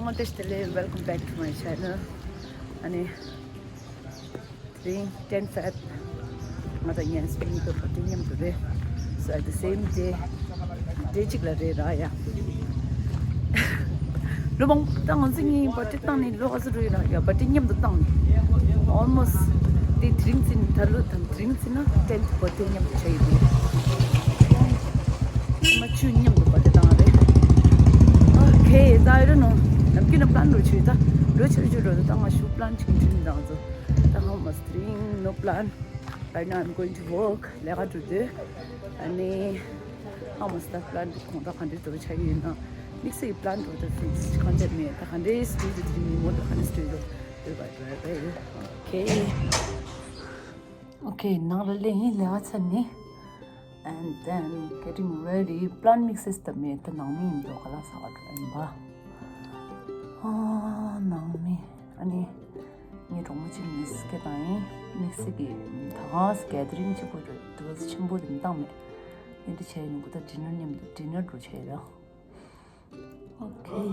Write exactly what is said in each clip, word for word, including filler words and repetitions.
Welcome back to my channel. ཨ་ནི། དེ་རིང་ten Feb ང་དང་ཡན་སི་གཉིས་ཀ་བར་ཐི་མཉམ་དུ་རེད། So at the same day, day གཅིག་ལ་རེད་ར་ཡ། ལོ་མང་པོ་ད་ང་ཚོ་གཉིས་བར་ཐི་བཏང་ནས་ལོ་ག་ཚོད་འགྲོ་ཡོད་ན་ཡ། བར་ཐི་མཉམ་དུ་བཏང་ནས་almost དེ་དེ་རིང་ཚིན་ད་ལོ་དང་དེ་རིང་ཚིན་ན་tenth བར་ཐི་མཉམ་དུ་བྱས་ཡོད་རེད། མ་ཆུ་མཉམ་དུ་བར་ཐི་བཏང་རེད། Okay, ད་ཨི་ར་ནོ། ནམ་རྒྱུན་ན་པི་ལན་རོ་ཆུ་ད་རོ་ཆུ་རོ་ཆུ་རོ་ད་ང་ཤུ་པི་ལན་ཆིང་ཆིང་དང་ཚོ། ད་ཧ་མ་སི་དེ་རིང་no plan. Right now I'm going to work. ལས་ཀ་འགྲོ་དུས། ཨ་ནི་ཧ་མ་སི་ད་པི་ལན་གོང་ད་ག་འདྲས་འགྲོ་ཆ་ཡོད་ན། དམིགས་བསལ་གྱི་པི་ལན་འགྲོ་ད་ཕིག་སི་གང་ཆ་མེད། ད་ག་འདྲས་སི་ཊི་ཌི་ཡོ་དེ་རིང་མི་མོ་ད་ག་འདྲས་སི་ཊི་ཌི་ཡོ་དེ་བ་བ་བ། Okay. Okay, ནང་ལ་སླེབས་ཡིན། ལས་ཀ་ཚར་ནས། And then getting ready. པི་ལན་དམིགས་བསལ་ད་མེད། ད་ནང་མི་ཡིན་འགྲོ་ག་ལ་ས་ག་འགྲོ་ཡིན་པ། ཨ་ནང་མི། ཨ་ནི། ངའི་གྲོགས་མོ་གཅིག་མི་སི་སྐད་བཏང་ཡིན། དམིགས་བསལ་གྱི་ད་ག་སི་གེ་དི་རིང་གཅིག་པོ་རེད། དུ་བ་ཆེན་པོ་དེ་མི་བཏང་མེད། ངས་འདི་བྱས་ཡོང་གི། ད་ཌི་ནར་མཉམ་དུ་ཌི་ནར་འགྲོ་བྱས་ཡོད། Okay.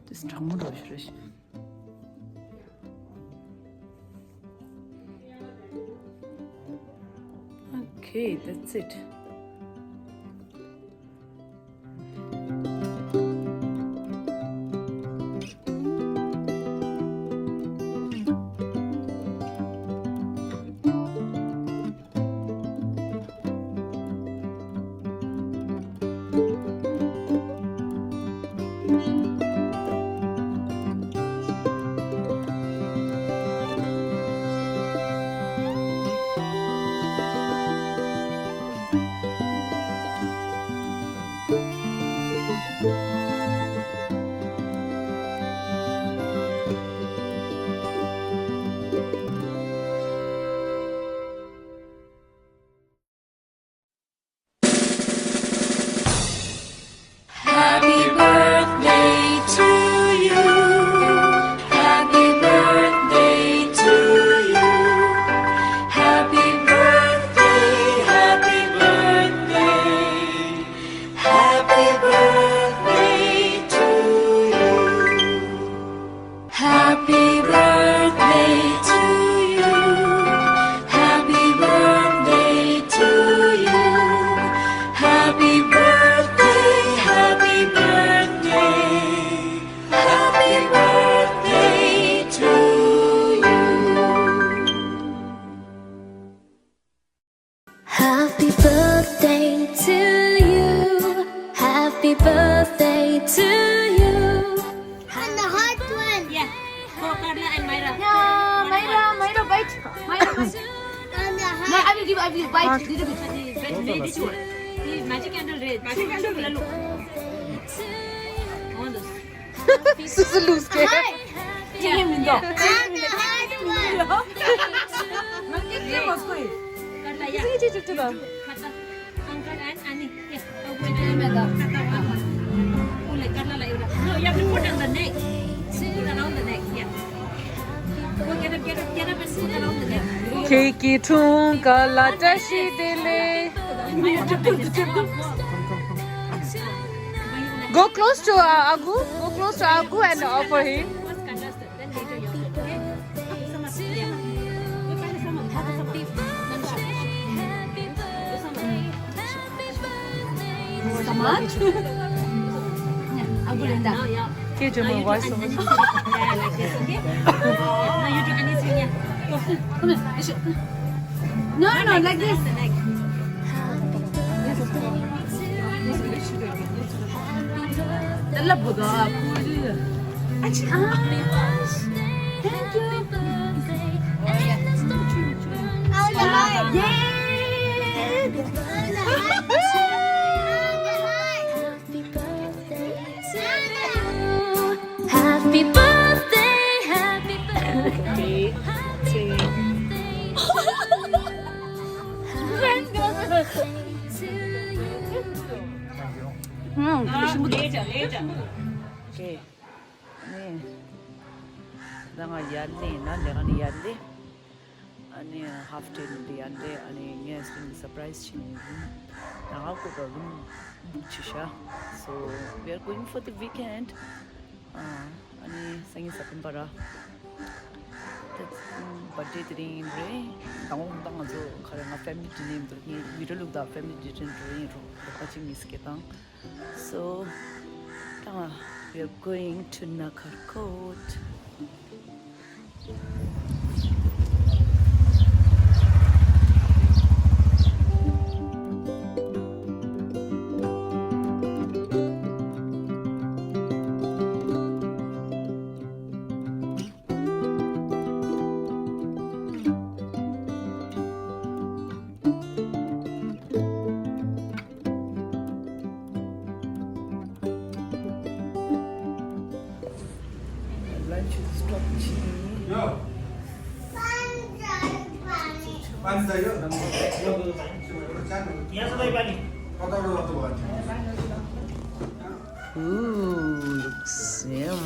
This གྲང་མོ་འགྲོ་ཞིག་རེད། Okay, that's it. Happy birthday to you. Happy birthday to you. Happy birthday, happy birthday. Happy birthday to you. Happy birthday to you. Happy birthday to you. Happy birthday, happy birthday. Happy birthday to you. Happy birthday to you. Happy birthday to you. And the hot one. Yeah. For Carla and Myra. Yeah, Myra, Myra, bite. Myra, bite. And the hot. No, I will give, I will bite little bit. Red, red, which one? Magic candle red. Magic candle red. Look. On this. སུ་སུ་ལུས་ཀྱི། ཅི་ཡིན་མི་འདུག་ང་སྐད་ཆ་མ་གོ་ཡི། ཅི་ཅི་ཅི་ཅི་དང་། Uncle and Annie. Yeah. No, you have to put on the neck. Put around the neck. Yeah. Go get up, get up, get up and put around the neck. ཁྱེད་ཀྱི་འཁྲུངས་སྐར་ལ་བཀྲ་ཤིས་བདེ་ལེགས། Go close to uh, Agu. Go close to Agu and offer him. Come on. Agu Linda. Can you do my voice over? Now you do anything, yeah. Come here. No, no, no, like this. Thank you. Yay! Happy birthday, happy birthday, happy birthday to you. ཨུམ། ཁྱེད་ཞིམ་པོ་འདུག་ལེ་ལེ། ཨོ་ཁེ། ནས། ད་ང་ཡར་ལེན་ན་ལས་ཀ་ནས་ཡར་ལེན། ཨ་ནི་half day ནི་འདི་ཡང་འདྲེ། ཨ་ནི་ངས་སྤྲིན་གྱི་surprise བྱས་ནས་རུམ་ནང་ང་བསྐོར་བ་རུམ་བྱས་ཤག So we are going for the weekend. ཨ་ནི་སང་ཉིན་September ར། ད་birthday དེ་རིང་རེད། དང་པོ་ད་ང་ཚོ་ག་རེ་ང་family dinner འདུག་ངས་video བླུགས་དང་family dinner འགྲོ་ཡིན་རུང་ལོ་ཁ་ཅིག་miss བྱེད་དང་། So ད་we are going to Nagarkot. Lunch stop ཆེ། Ooh, looks yum.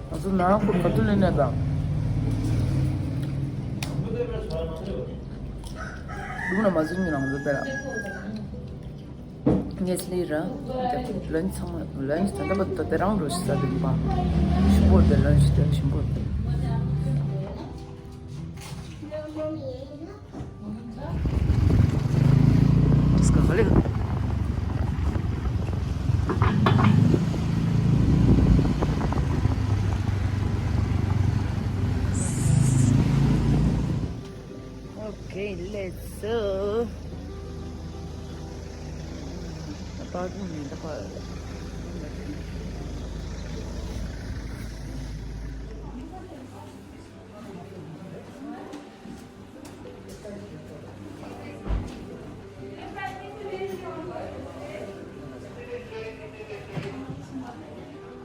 ང་ཚོ་ནང་ཁུལ་ག་དུས་སླེབས་ནས་དང་། སྒྲུང་ལ་མ་བཟོས་ཉིན་ང་ཚོ་དེ་ལ། ངས་ལས་ར། ལན་ཚང་མ་ལན་ད་ལྟ་བར་དུ་དེ་རང་འགྲོ་ཞིག་ཟ་དུས་པ། ཞིམ་པོ་དེ་ལན་ཞིག་དེ་ཞིམ་པོ་དེ། Okay, let's go. Parking in the park.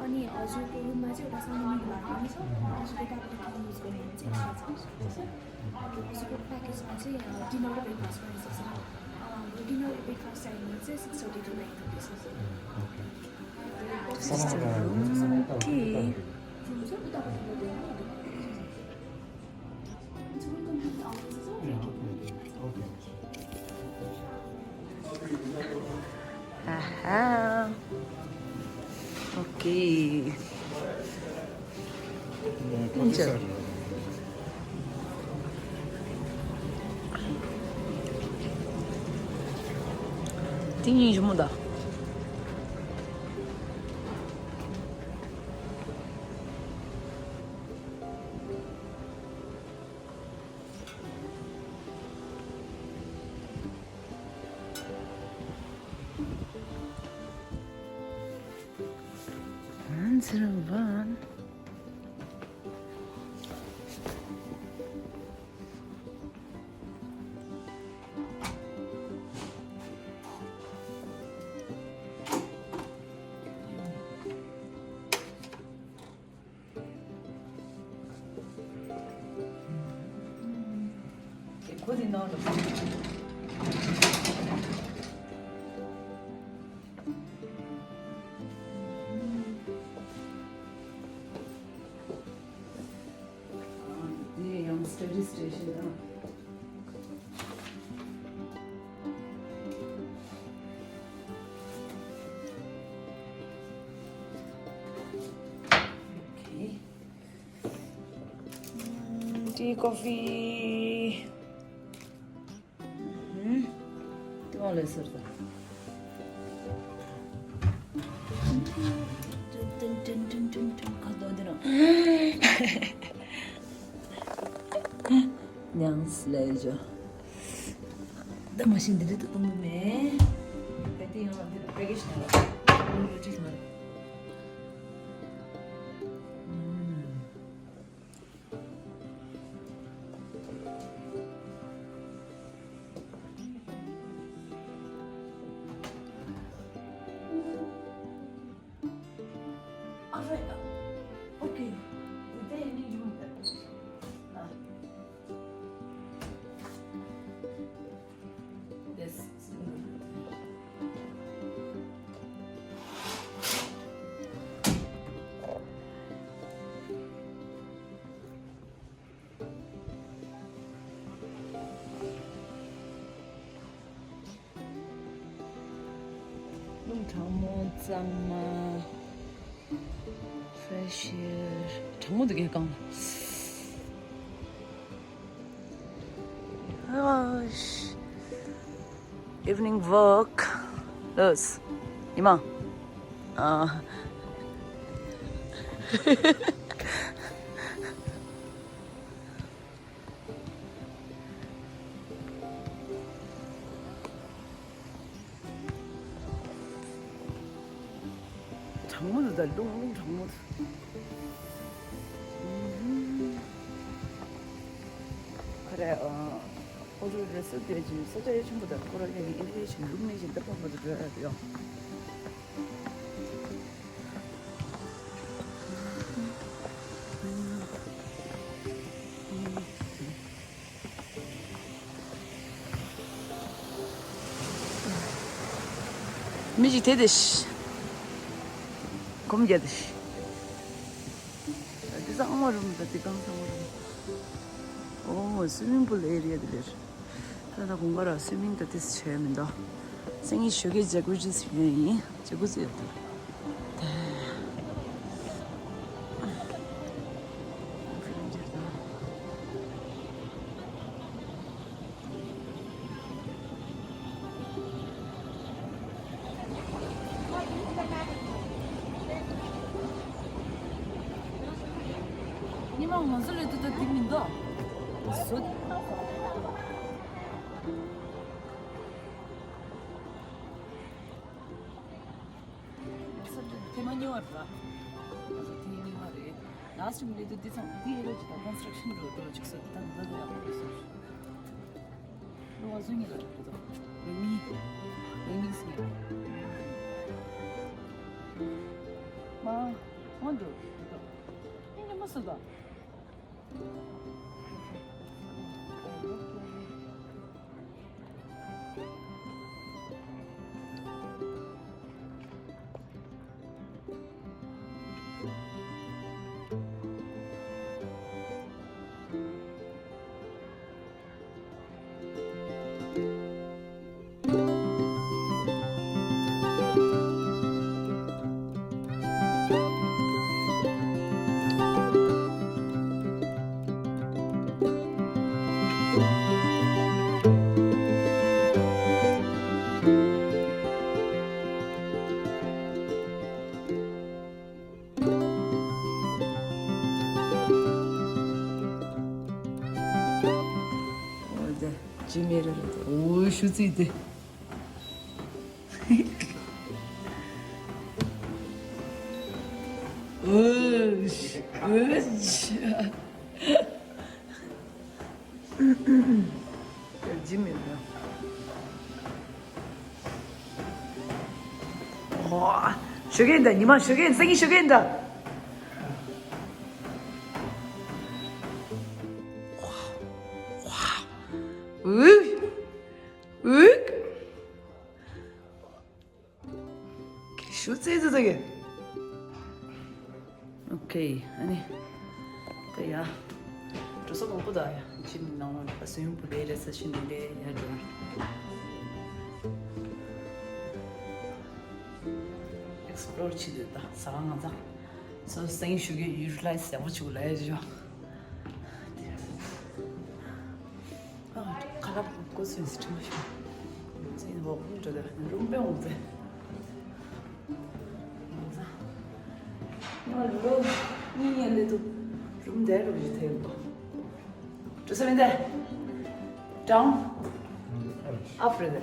अनि हजुरको रुममा चाहिँ एउटा सानो mini bathroom छ। हजुरले तपाईँले कहाँ युज गर्नुहुन्छ एक्स्ट्रा चार्ज गर्छ। हजुरको प्याकेजमा चाहिँ डिनर र ब्रेकफास्ट गर्न सक्छ। डिनर र ब्रेकफास्ट चाहिने चाहिँ six thirty to nine thirty छ। रुम चाहिँ उतापट्टि Aha. Okay. हुन्छ। ཏིང་ངེ་འཇུ་མོ་ད། One zero one. འདི་ཡང་སི་ཊ་ཌི་སི་ཊེ་ཤན་ཨ། Okay. Tea, coffee. ཏི་མ་ལེ་ཟུར་དང་། ཏན་ཏན་ཏན་ཏན་ཏན་ཏན། ཁ་དོག་འདི་རང་། ཉང་སི་ལེ་ཇོ། ད་མ་ཤིན་འདི་རིགས་ཏུ་གཏོང་གི་མེད། ད་ལྟ་ཡང་འདི་ར་པེ་ཀེ་ཇི་ནང་ལ་འདི་ར་ཅིག་མ་རེད། All right. Okay. Today I need you. གྲང་མོ་གཙང་མ། Fresh air. གྲང་མོ་འདུག་གས་གང་། Evening walk. ལོས། ཉི་མ། ཨ། གྲང་མོ་འདུག་ད། རླུང་རླུང་གྲང་མོ་འདུག་ཁ་རེ། ཨ། ཨོ་རོ་རེ་སོ་དེ་ཅིག་ས་ཆ་ཡ་ཆེན་པོ་དང་ཁོ་ར་ཡ་གི་ཨིན་ཌི་ཡ་ཞིག་རླུང་ནས་ཞིག་འདབ་པ་མ་འདུག་འགྲོ་ཡ་ཡོང་། མི་ཞིག་དེ་དེ་ཤི། གོམ་རྒྱག་དེ་ཤི། འདི་ཚང་མ་རུམ་དང་འདི་གང་ཚང་མ་རུམ། ཨོ་སུའི་མིང་པུལ་ཨེ་རི་ཡ་འདི་རེད། ད་ད་དགོང་ཁ་ར་སུའི་མིང་ད་ཏིས་བྱས་མི་འདུག་སང་ཉིན་ཞོགས་ཀས་ཇ་ཀུ་ཇི་ཟིག་ཡོད་ཡིན། ཇ་ཀུ་ཟི་ཡོད་འདུག་ཉི་མ་ང་ཚོ་ལས་དུ་ད་དེ་མི་འདུག་སོ། ཐེངས་མ་གཉིས་པ་རེད། ང་ཚོ་ཐེངས་གཉིས་པ་རེད། ལཱ་སི་ཊི་ཊའིམ་སླེབས་དུས་འདི་ཚང་འདི་ཡེ་ལོ་ཅིག་དང་ཀོན་སི་ཊྲག་ཤན་འགྲོ་འགྲོ་ཅིག་སོ། ད་འདི་འདི་ཡག་པོ་རེད་སོ། ལོ་བ་སུ་གཉིས་ལ་འགྲོ་འགྲོ་འདི་གཉིས་འདི་གཉིས་སུ་མ་འོང་འདུག་འདུག་ཨེ་ཉི་མ་སུ་དང་། འོ་དེ་ཇི་མེ་ར་རེད། འོ་ཤུ་ཙི་དེ། འོ་ཤ་འོ་ཤ། ཇི་མེད་པ། ཨོ། ཞོགས་ཀས་འདི་ཉི་མ་ཞོགས་ཀས་སང་ཉིན་ཞོགས་ཀས་འདི། ཨུ། ཨུ། ཞུ་ཙེ་ཙེ་ཙེ་གི། ཨོ་ཁེ། ཨ་ནི། ད་ཡ། འགྲོ་ས་མང་པོ་འདུག་ཡ། ཇིམ་ནང་ལ་སུའི་མིང་པུལ་རེད། རེ་སེ་ཤན་རེད། ཡ་འགྲོ། ཨེག་སི་པི་ལོར་བྱེད་འདོད་ད། ཟ་ཁང་ང་ཚང་། སོ་སང་ཞུ་གི་ཡུ་ཊི་ལའི་ཛི་ཡག་པོ་བྱེད་དགོས་ལབ་ཡ་ཅིག་ཡོད། ཁ་ལག་བསྐོལ་ཚོད་སི་ཁྲིམས་ཤོག་ཙིན་བོག་འགྲོ་དེ་རུམ་པའི་འོང་ཚེ། ང་ལོ་གཉིས་ཡན་ལས་དུ་རུམ་དེ་རུ་ཡི་ཐེ་གོ། འགྲོ་ས་མིན་དེ། ཌའུན། ཨབ་རེད་དེ།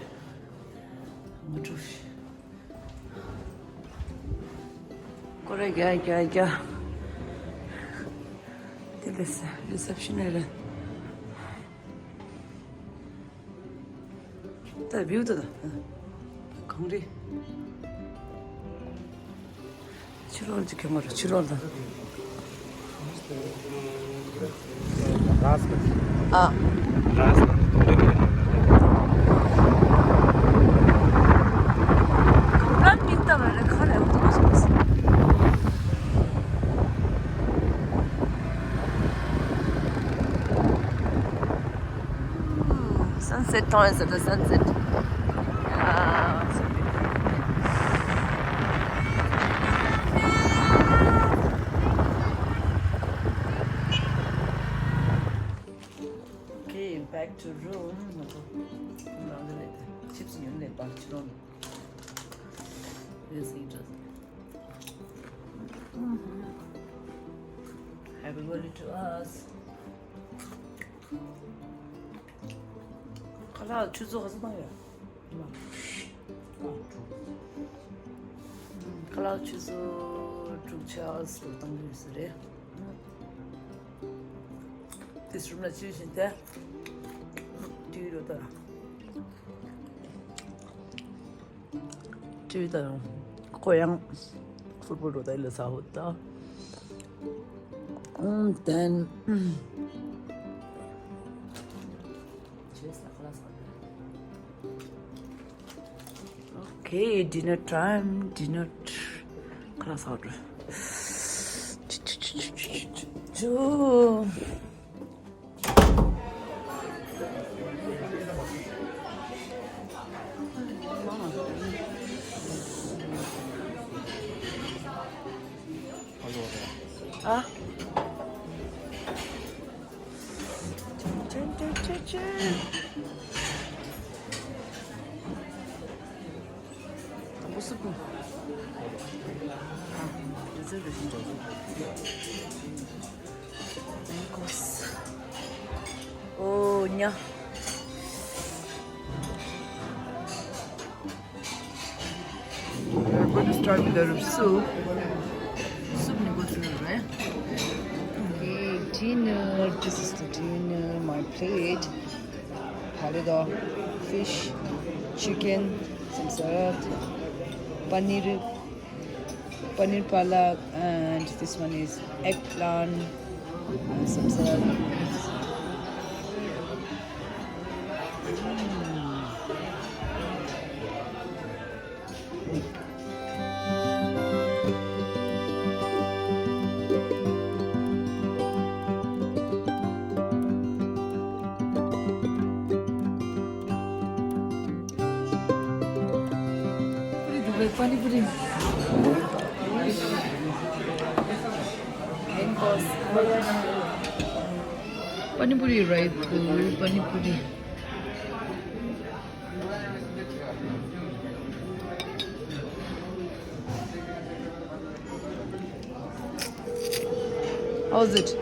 ང་འགྲོ་ཤི། ཀོ་རེ་རྒྱ་རྒྱ་རྒྱ། དེ་ལས་རི་སེབ་ཤན་ནས་རེད། ད་བིའུ་ད་ད། གངས་རི། ཕྱི་རོལ་གྱི་གྱོང་བར་ཕྱི་རོལ་དང་། ཨ། རང་མིང་ལྟ་བ་རེ་ཁ་རེ་འོ་དེ་ག་སོང་སོང་། Sunset time is at the sunset. Ah, so beautiful. Back to room. ང་ཚོ་རང་ཚོ་ལས་ཆིབས་ཉོན་ལས་པར་ཕྱི་རོང་། This is just happy birthday to us. ཁ་ལག་ཆུ་ཚོད་ག་ཚོད་བཏང་ཡོད། ཁ་ལག་ཆུ་ཚོད་དྲུག་ཆ་སུ་བཏང་གི་ཡོད་ས་རེད། དེ་སུམ་ལ་ཅི་བཞིན་ཏེ། དུས་རོ་ལྟར། ཅི་ལྟར་ཁོ་ཡང་ཕུར་བུ་རོ་ལྟར་ལ་ས་ཧོ་ད། ཨུམ་དན། Okay, dinner time, dinner. ཁ་ལག་ཟ་འགྲོ། ཅུ། ཨ། ཅན་ཅན་ཅན་ཅན། དང་པོ་སུ་བུ། ཨ། རི་ཛར་བེ་ཤན་འགྲོ་གི། Tacos. Oh, nya. We're going to start with the soup. Soup ni go to, right? Okay, dinner. This is the dinner. My plate. Halida, fish, chicken, some salad, paneer, paneer palak, and this one is eggplant and some salad. Pani puri. Pani puri, right? Pani puri. How's it?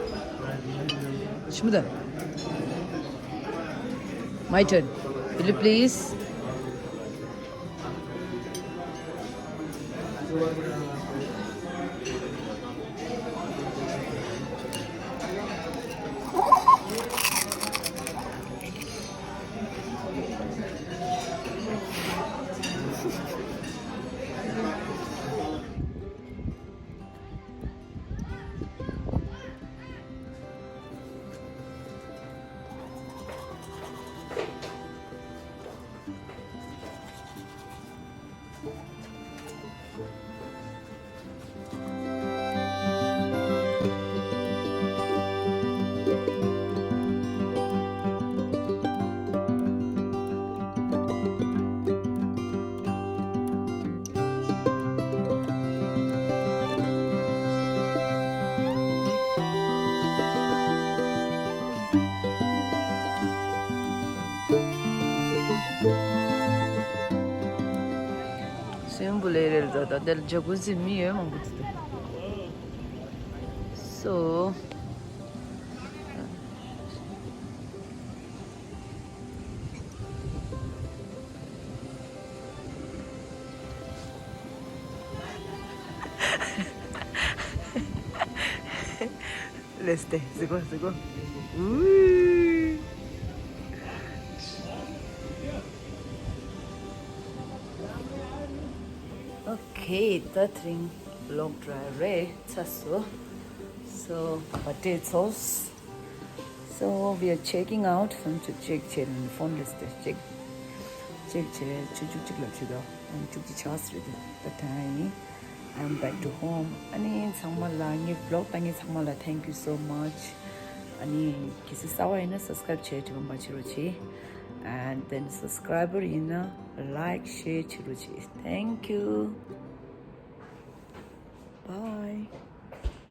Shmuda. My turn. Will you please? སིམ་པལ་ཨེ་རེད་ད། ད་དེར་ཇ་ཀུ་ཟི་མི་ཡོད་མང་པོ་འདུག So, let's stay. Let's go, let's go. Ooh. Okay, ད་དེ་རིང་vlog་འདྲ་རེད་ཚར་སོང་། So, but it's all So we are checking out. ཕོན་ཆུ་check་བྱས་ནས་ཕོན་རེ་སྟེ་check check་བྱས་ཆུ་ཚོད་གཅིག་ལ་ཆུ་ཚོད་ཨང་བཅུ་གཅིག་ཆགས་རེད་ད། ད་ཡིན། I'm back to home. ཨ་ནི་ཚང་མ་ལ་ངའི་vlog་ལྟ་མཁན་ཚང་མ་ལ་thank you so much. ཨ་ནི་གལ་སྲིད་གསར་པ་ཡིན་ན་subscribe་བྱས་དྲི་བ་མ་བྱེད་རོགས་བྱེད། And then subscriber་ཡིན་ན་like share་བྱེད་རོགས་བྱེད། Thank you. Bye.